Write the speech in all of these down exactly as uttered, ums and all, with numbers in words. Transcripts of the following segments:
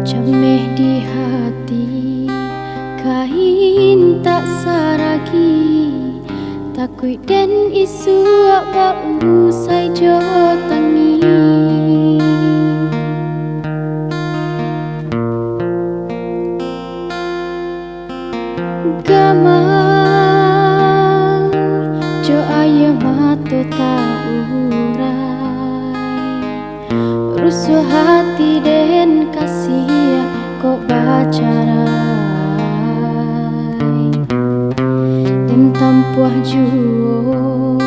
Cameh di hati, kain tak saragi, takuik den isuak bausai jo tangin. Gamang jo aia mato taurai, rusuah hati den kasiah kok bacarai. Den tampuah juo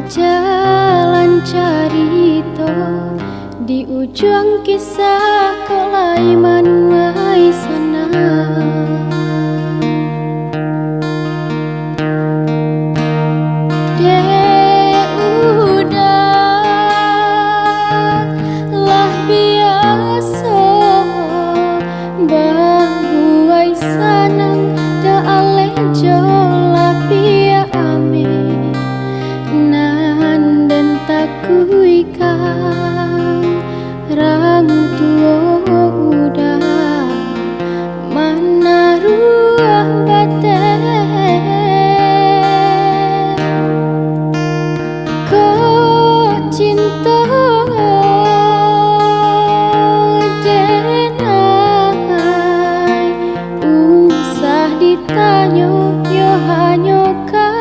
jalan carito, di ujuang kisah kok lai manuai sanang. Dek uda lah biaso babuai sanang, dak aleh jo lapiak ameh, nan den takuikan rang tuo uda manaruah bateh. Kok cinto den ai, usah ditanyo, yo hanyo ka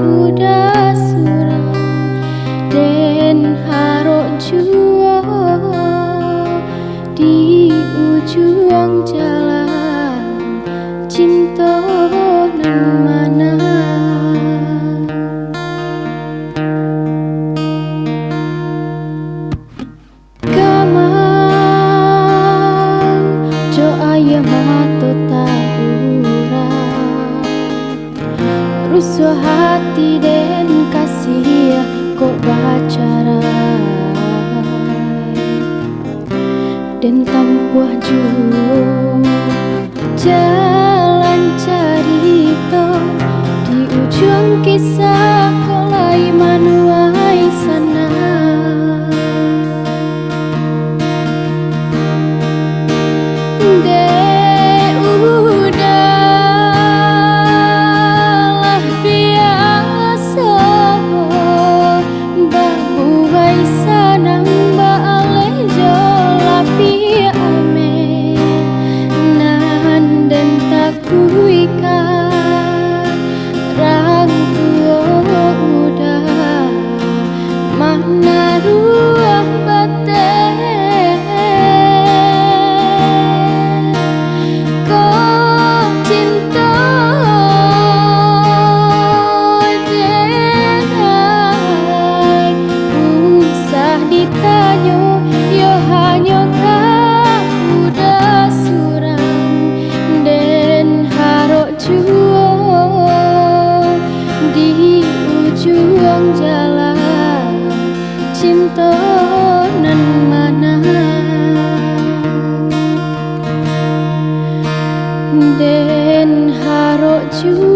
uda surang, den harok juo di ujuang jalan cinto nan manang. Gamang jo aia mato taurai, rusuah hati den kasiah kok bacarai. Den tampuah juo jalan carito, di ujuang kisah kok lai manuai sanang. Dek uda lah biaso babuai sanang, baaleh jo lapiak ameh, nan den takuikan rang tuo uda manaruah bateh. Kok cinto den ai, usah ditanyo, yo hanyo ka uda surang, den harok juo di ujuang jalan cinto nan manang. Den harok juo